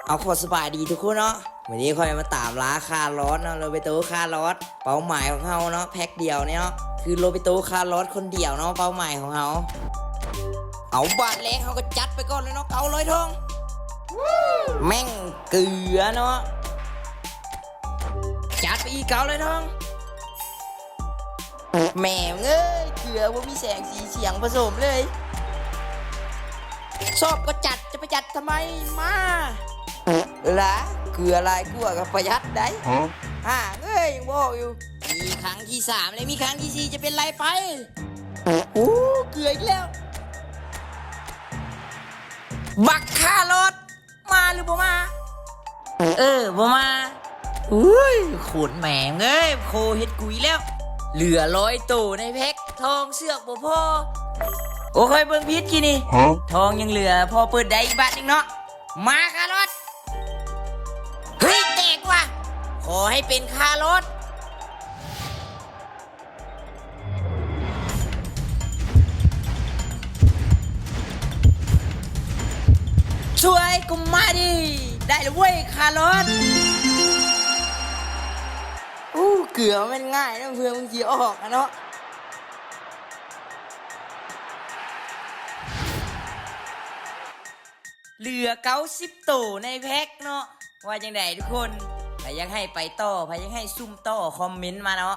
ເອົາ ຂໍສະບາຍດີທຸກຄົນເນາະ, ມື້ນີ້ຂ້ອຍມາຕາມລ່າຄາລອດເນາະ, ໂຣເບໂຕຄາລອດ ເປົ້າໝາຍຂອງເຮົາເນາະ, ແພັກດຽວນີ້ເນາະ ຄືໂຣເບໂຕຄາລອດຄົນດຽວເນາະ ເປົ້າໝາຍຂອງເຮົາ. ເອົາ ບາດແລກເຮົາກໍຈັດໄປກ່ອນເລີຍເນາະ ເກົ້າຮ້ອຍທອງ. ແມ່ງເກືອເນາະ, ຈັດໄປອີກ ເກົ້າຮ້ອຍທອງ. ແໝມເອີຍ ເກືອບໍ່ມີແສງສີສຽງປະສົມເລີຍ. ຊອບກໍຈັດ ຈະໄປຈັດທຳໄມ? ມາລະ ເກືອຫຼາຍກວ່າກໍປະຢັດໄດ໋. ຫາເອີຍ ຍັງບອກຢູ່. ມີຄັ້ງທີສາມ ແລະ ມີຄັ້ງທີສີ່ ຈະເປັນໄລໄປ. ໂອ້ ເກືອອີກແລ້ວ. ບັກຄາລອດ ມາຫຼືບໍ່ມາ? ເອີ ບໍ່ມາ. ອຸ້ຍ ໂຄດແໝມເອີຍ ໂຄເຮັດກຸຍແລ້ວ. ເຫຼືອຮ້ອຍໂຕໃນແພັກ ທອງເຊືອກບໍ່ພໍ. ໂອ້ ຂ້ອຍເບິ່ງຜິດກີ້ນີ້. ທອງຍັງເຫຼືອພໍເປີດໄດ້ອີກບາດໜຶ່ງເນາະ. ມາຄາລອດ. ເຮີ້ຍ ແຕກວ່າ. ຂໍໃຫ້ເປັນຄາລອດ. ສວຍ ກູມາດີ ໄດ້ລະເວີຍ ຄາລອດ. ອູ້ ເກືອແມ່ນງ່າຍນະ ເພື່ອມັນຊິອອກຫັ້ນເນາະ. ເຫຼືອເກົ້າສິບໂຕໃນແພັກເນາະ. ວ່າຈັ່ງໃດທຸກຄົນ? ໃຜຢາກໃຫ້ໄປຕໍ່ ໃຜຢາກໃຫ້ຊຸ່ມຕໍ່ ຄອມເມັນມາເນາະ.